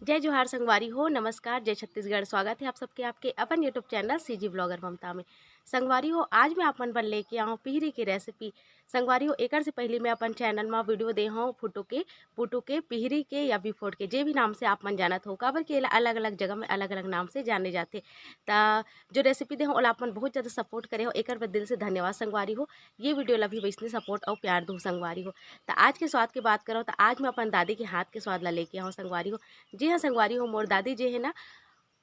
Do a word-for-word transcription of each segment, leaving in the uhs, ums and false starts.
जय जोहार संगवारी हो, नमस्कार, जय छत्तीसगढ़। स्वागत है आप सबके आपके अपन YouTube चैनल सीजी ब्लॉगर ममता में। संगवारी हो, आज मैं आप मन बर लेके आऊँ पिहरी के रेसिपी। संगवारी हो, एकर से पहले मैं अपन चैनल मा वीडियो दे हूँ पुटू के, पुटू के, पिहरी के या बिफोर के, जे भी नाम से आप मन जानत हो, काबर कि एला अलग-अलग जगह में अलग-अलग नाम से जाने जाथे। त जो रेसिपी दे हूँ, ओला आप मन बहुत ज़्यादा सपोर्ट करे हो, एकर बर दिल से धन्यवाद संगवारी हो। ये वीडियो ला भी वैसने सपोर्ट अउ प्यार दो संगवारी हो। त आज के स्वाद के बात करो, त आज मैं अपन दादी के हाथ के स्वाद ला लेके आऊँ संगवारी हो। जी हाँ संगवारी हो, मोर दादी जे है ना,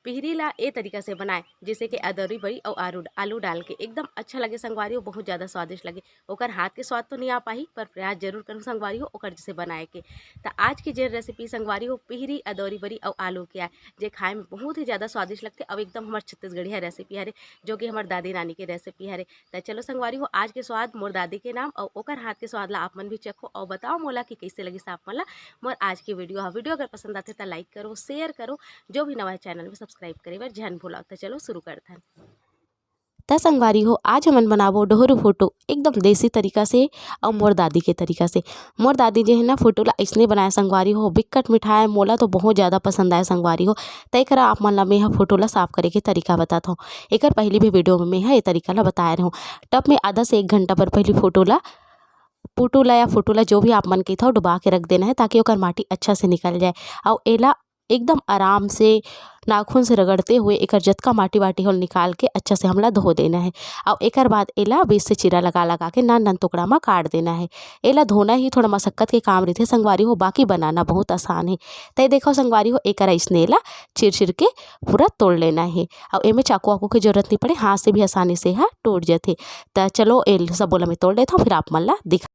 पिहरी ला ए तरीका से बनाए, जैसे कि अदौरी बरी अउ आलू, आलू डाल के एकदम अच्छा लगे संगवारी हो, बहुत ज़्यादा स्वादिष्ट लगे। ओकर हाथ के स्वाद तो नहीं आ पाही, पर प्रयास जरूर करूँ संगवारी हो ओकर जैसे बनाए के। त आज के जे रेसिपी संगवारी हो, पिहरी अदौरी बरी अउ आलू के आए, जे खाए में बहुत ही ज़्यादा स्वादिष्ट लगथे अउ एकदम हमर छत्तीसगढ़िया रेसिपी हरे, जो कि हमर दादी नानी के रेसिपी हरे। त चलो संगवारी हो, आज के स्वाद मोर दादी के नाम अउ ओकर हाथ के स्वाद ला आप मन भी चखो अउ बताओ मोला कि कैसे लगिस आप मन ला मोर आज के वीडियो ह। वीडियो अगर पसंद आथे त लाइक करो, शेयर करो, जो भी नवा चैनल में सब्सक्राइब करे बर झन भूलाओ। त चलो शुरू करथन। त संगवारी हो, आज हमन बनाबो डोहरू फोटो एकदम देसी तरीका से अउ मोर दादी के तरीका से। मोर दादी जे है ना, फोटो ला अइसने बनाए संगवारी हो, बिक्कट मिठाए, मोला तो बहुत ज़्यादा पसंद आए संगवारी हो। त एकरा आप मन ला मैं ह फोटो ला साफ करे के तरीका बतात हूँ। एकर पहली भी वीडियो में मैं ह ये तरीका ला बताए रहूँ। टब में आधा से एक घंटा पर पहली फोटो ला, फोटो ला या फोटो ला जो भी आप मन कहिथव, डुबा के रख देना है, ताकि ओकर माटी अच्छा से निकल जाए। अउ एला एकदम आराम से नाखून से रगड़ते हुए एकर जतका माटी वाटी होल निकाल के अच्छा से हमला धो देना है। अउ एकर बाद एला बीच से चीरा लगा लगा के नान नान टुकड़ा मा काट देना है। एला धोना ही थोड़ा मशक्कत के काम रहिथे संगवारी हो, बाकी बनाना बहुत आसान है। त ये देखो संगवारी हो, एकर अइसने एला चीर चीर के पूरा तोड़ लेना है। अउ एमे चाकू वाकू के जरूरत नहीं पड़े, हाथ से भी आसानी से हा टूट जथे। त चलो, ए सबो ला मैं तोड़ लेथव, फिर आप मन ला दिखा।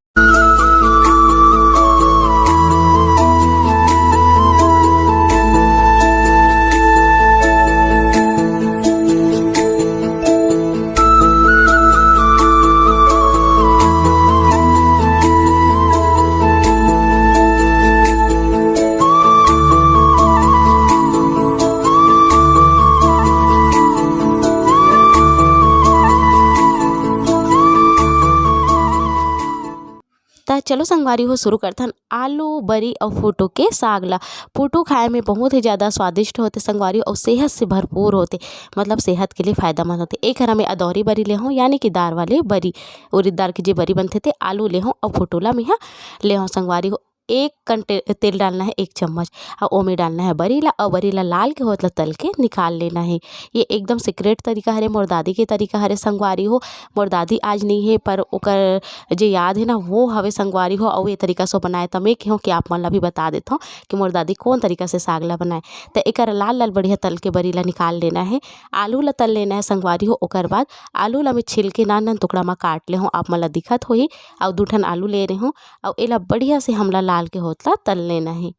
त चलो संगवारी हो, शुरू करथन आलू, बरी अउ फोटो के साग ला। फोटो खाए में बहुत ही ज़्यादा स्वादिष्ट होथे संगवारी हो, अउ सेहत से भरपूर होथे, मतलब सेहत के लिए फायदेमंद होथे। एक हरा में अदौरी बरी ले हूँ, यानी कि दार वाले बरी, उरीद दार के जे बरी बनथे ते, आलू ले हूँ अउ फोटो ला मेहा ले हूँ संगवारी हो। एक कन ते-, तेल डालना है एक चम्मच, अउ ओमे डालना है बरी ला, अउ बरी ला लाल के होत ला तल के निकाल लेना है। ये एकदम सीक्रेट तरीका हरे, मोर दादी के तरीका हरे संगवारी हो। मोर दादी आज नहीं है, पर ओकर जे याद है ना, वो हवे संगवारी हो। अउ ये तरीका से बनाए, त मैं कहूँ कि आप मन ला भी बता देथव कि मोर दादी कौन तरीका से साग ला बनाए। त एकर लाल लाल बढ़िया तल के बरी ला निकाल लेना है। आलू ला तल लेना है संगवारी हो। ओकर बाद आलू ला मैं छिल के नान नान टुकड़ा मा काट ले हूँ, आप मन ला दिखत होही। अउ दू ठन आलू ले रहे हूँ, अउ एला बढ़िया से हमला लाल के होत ला तल लेना है।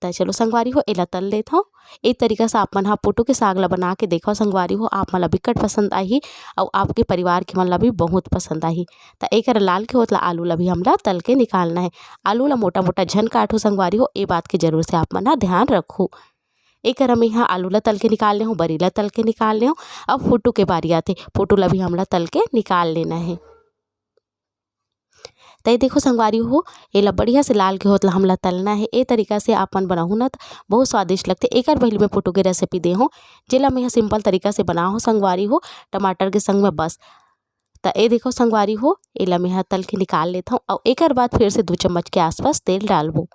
त चलो संगवारी हो, एला तल लेत हव। ए तरीका से आप मन ह पोटो के साग ला बना के देखव संगवारी हो, आप मन ला बिकट पसंद आही अउ आपके परिवार के मन ला भी बहुत पसंद आही। त एकर लाल के होत ला आलू ला भी हमला तल के निकालना है। आलू ला मोटा-मोटा झन काटहू संगवारी हो, ए बात के जरूर से आप मन ह ध्यान रखहू। एकर हम इहाँ आलू ला तल के निकाल लेहूँ, बरी ला तल के निकाल लेहूँ। अब फोटो के बारी आथे, फोटो ला भी हमला तल के निकाल लेना है। त ये देखो संगवारी हो, एला बढ़िया से लाल के होत ला हमला तलना है। ए तरीका से आप मन बनाहू न, त बहुत स्वादिष्ट लगथे। एकर पहले मैं फोटो के रेसिपी दे हूँ, जेला मैं ह सिंपल तरीका से बनाहूँ संगवारी हो, टमाटर के संग में बस। त ए देखो संगवारी हो, एला मैं ह तल के निकाल लेत हूँ, अउ एकर बाद फिर से दू चम्मच के आसपास तेल डालबो।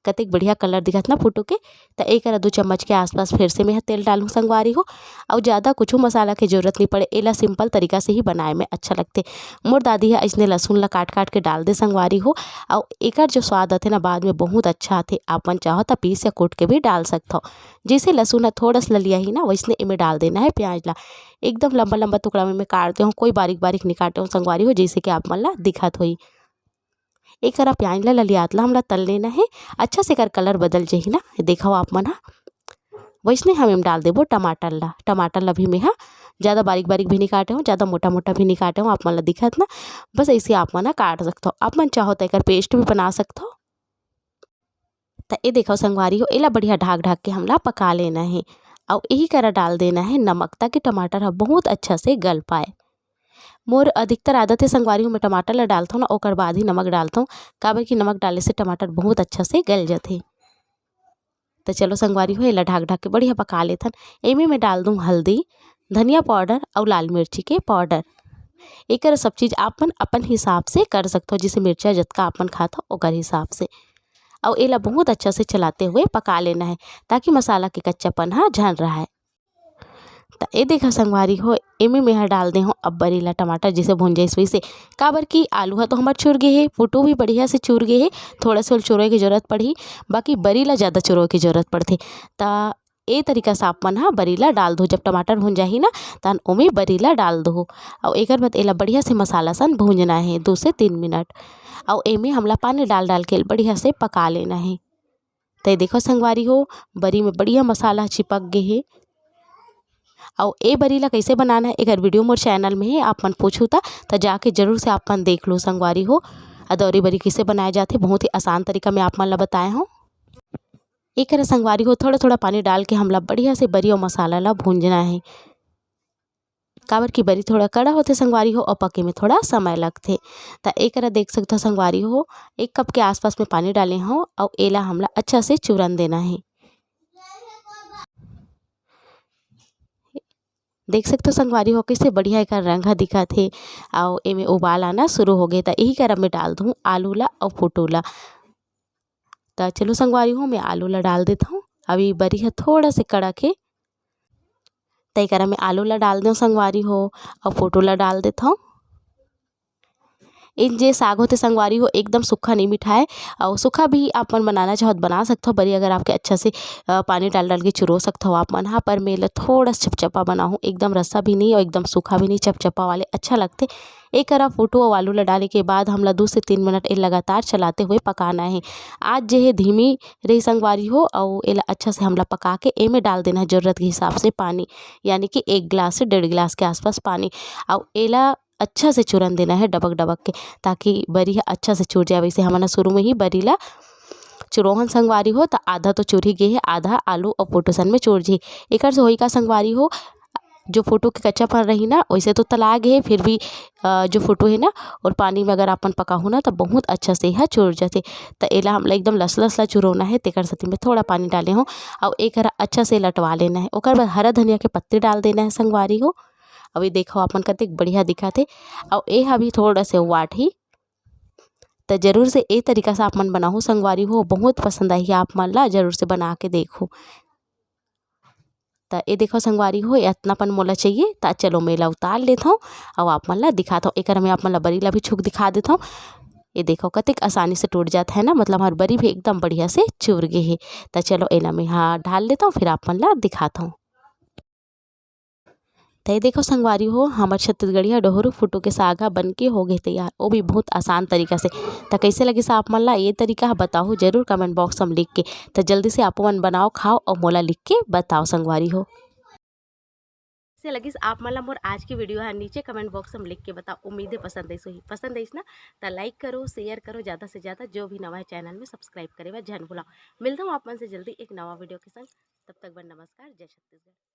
कतेक बढ़िया कलर दिखत ना फोटो के। त एक करा दू चम्मच के आसपास फिर से मैं ह तेल डालहूँ संगवारी हो। अउ ज़्यादा कुछ मसाला के जरूरत नहीं पड़े, एला सिंपल तरीका से ही बनाए में अच्छा लगथे। मोर दादी ह अइसने लहसुन ला काट काट के डाल दे संगवारी हो। अउ एकर जो स्वाद आथे ना बाद में बहुत अच्छा आथे। आप मन चाहो त पीस या कूट के भी डाल सकथव। जैसे लहसुन ह थोड़ा सा ललिया ही ना, वैसने एमे डाल देना है प्याज ला। एकदम लंबा लंबा टुकड़ा में मैं काट दे हूँ, कोई बारीक बारीक नहीं काटे हूँ संगवारी हो, जैसे कि आप मन ला दिखत होई। एक करा प्याज ला ललियात ला हमला तल लेना है। अच्छा से एकर कलर बदल जही ना, देखव आप मन ह। वैसने हम एम डाल देबो टमाटर ला। टमाटर ला भी मैं ह ज़्यादा बारीक बारीक भी नहीं काटे हूँ, ज़्यादा मोटा मोटा भी नहीं काटे हूँ, आप मन ला दिखत ना, बस ऐसे आप मन ह काट सकथव। आप मन चाहो त एकर पेस्ट भी बना सकथव। त ए देखव संगवारी हो, एला बढ़िया ढाक ढाक के हमला पका लेना है। अउ यही करा डाल देना है नमक, ताकि टमाटर ह बहुत अच्छा से गल पाए। मोर अधिकतर आदत है संगवारी हो, मैं टमाटर ला डालथव ना, ओकर बाद ही नमक डालथव, काबर कि नमक डाले से टमाटर बहुत अच्छा से गल जाथे। त चलो संगवारी हो, एला ढाक ढाक के बढ़िया पका लेथन। एमे मैं डाल दूँ हल्दी, धनिया पाउडर अउ लाल मिर्ची के पाउडर। एकर सब चीज आप मन अपन हिसाब से कर सकथो, जैसे मिर्चा जतका आप मन खाथो ओकर हिसाब से। अउ एला बहुत अच्छा से चलाते हुए पका लेना है, ताकि मसाला के कच्चापन ह झन रहय। त ए देखा संगवारी हो, एमे मेंहा डाल दे हूँ अब बरी ला टमाटर जैसे भुंजाइस वैसे, काबर कि आलू ह तो हमर चुर गे हे, फोटो भी बढ़िया से चुर गे हे, थोड़ा से ओला चुरोए के जरूरत पड़ही, बाकी बरी ला ज़्यादा चुरोए के जरूरत पड़थे। त ए तरीका से आप मन ह बरी ला डाल दो, जब टमाटर भुंजाही ना, तहन ओमे बरी ला डाल दो। अउ एकर बाद एला बढ़िया से मसाला सन भूंजना हे दो से तीन मिनट। अउ एमे हमला पानी डाल डाल के बढ़िया से पका लेना हे। त ए देखो संगवारी हो, बरी में बढ़िया मसाला चिपक गे हे। अउ ए बरी ला कइसे बनाना हे, एकर वीडियो मोर चैनल में हे, आप मन पूछू त, त जाके जरूर से आप मन देख लो संगवारी हो। अदौरी बरी कइसे बनाए जाथे, बहुत ही आसान तरीका में आप मन ला बताए हूँ। एकरा संगवारी हो, थोड़ा-थोड़ा पानी डाल के हमला बढ़िया से बरी अउ मसाला ला भूंजना हे, काबर कि बरी थोड़ा कड़ा होथे संगवारी हो, अउ पके में थोड़ा समय लगथे। त एकरा देख सकथो संगवारी हो, एक कप के आसपास में पानी डाले हूँ, अउ एला हमला अच्छा से चूरन देना हे। देख सकथो संगवारी हो, कइसे बढ़िया एकर रंग ह दिखत हे, अउ एमे उबाल आना शुरू हो गे। त इही करा में डाल दूँ आलू ला अउ फोटो ला। त चलो संगवारी हो, मैं आलू ला डाल देत हूँ। अभी बरी ह थोड़ा से कड़क हे, त एकरा में आलू ला डाल देव संगवारी हो, अउ फोटो ला डाल देत हूँ। इन जे साग होथे संगवारी हो, एकदम सूखा नहीं मिठाए, अउ सूखा भी आप मन बनाना चाहो त बना सकथो। बरी अगर आपके अच्छा से, अ, पानी डाल डाल के चुरो सकथो आप मन हा, पर मैं एला थोड़ा सा चपचपा बनाहूँ, एकदम रसा भी नहीं अउ एकदम सूखा भी नहीं, चपचपा वाले अच्छा लगथे। एकरा फोटो अउ आलू ला डाले के बाद हमला दो से तीन मिनट ए लगातार चलाते हुए पकाना हे। आँच जे हे धीमी रही संगवारी हो, अउ एला अच्छा से हमला पका के एमे डाल देना हे जरूरत के हिसाब से पानी, यानी कि एक गिलास से डेढ़ गिलास के आसपास पानी। अउ एला अच्छा से चूरन देना हे डबक डबक के, ताकि बरी ह अच्छा से चूर जाए। वैसे हमन ह शुरू में ही बरी ला चुरोहन संगवारी हो, त आधा तो चूर ही गे हे, आधा आलू अउ फोटो सन में चूर जी। एकर से होई का संगवारी हो, जो फोटो के कच्चापन रही ना, वैसे तो तला गे हे, फिर भी, अ, जो फोटो हे ना, और पानी में अगर आपन पकाहू ना, त बहुत अच्छा से एहा चूर जाथे। त एला हमला एकदम लसलस ला चुरोना हे, तेकर सेती में थोड़ा पानी डाले हूँ, अउ एकरा अच्छा से लटवा लेना हे। ओकर बाद हरा धनिया के पत्ती डाल देना हे संगवारी हो। अउ ये देखो, आपन कतेक बढ़िया दिखत हे। अउ एहा भी थोड़ा से वाट ही, त जरूर से ए तरीका से आप मन बनाहू संगवारी हो, बहुत पसंद आही आप मन ला, जरूर से बना के देखहू। त ए देखो संगवारी हो, अतना पन मोला चाहिए। त चलो, मैं एला उतार लेत हूँ, अउ आप मन ला दिखात हूँ। एकर में आप मन ला बरी ला भी छुक दिखा देत हूँ। ये देखो, कतेक आसानी से टूट जात हे ना, मतलब हमार बरी भी एकदम बढ़िया से चुर गे हे। त चलो, एला मैं हा ढाल लेत हूँ, फिर आप मन ला दिखात हूँ। त ये देखो संगवारी हो, हमर छत्तीसगढ़िया डोहरू फुटू के साग ह बन के हो गे तैयार, वो भी बहुत आसान तरीका से। त कैसे लगिस आप मन ला ये तरीका ह, बताओ जरूर कमेंट बॉक्स में लिख के। त जल्दी से आप मन बनाओ, खाओ अउ मोला लिख के बताओ संगवारी हो। से लगिस आप मन ला मोर आज की वीडियो ह, नीचे कमेंट बॉक्स में लिख के बताओ। उम्मीद है पसंद आइस होही। पसंद आइस ना, त लाइक करो, शेयर करो, ज़्यादा से ज़्यादा। जो भी नवा है चैनल में, सब्सक्राइब करे बर झन भुलाओ। मिलता हूँ आप मन से जल्दी एक नवा वीडियो के संग। तब तक बर नमस्कार, जय छत्तीसगढ़।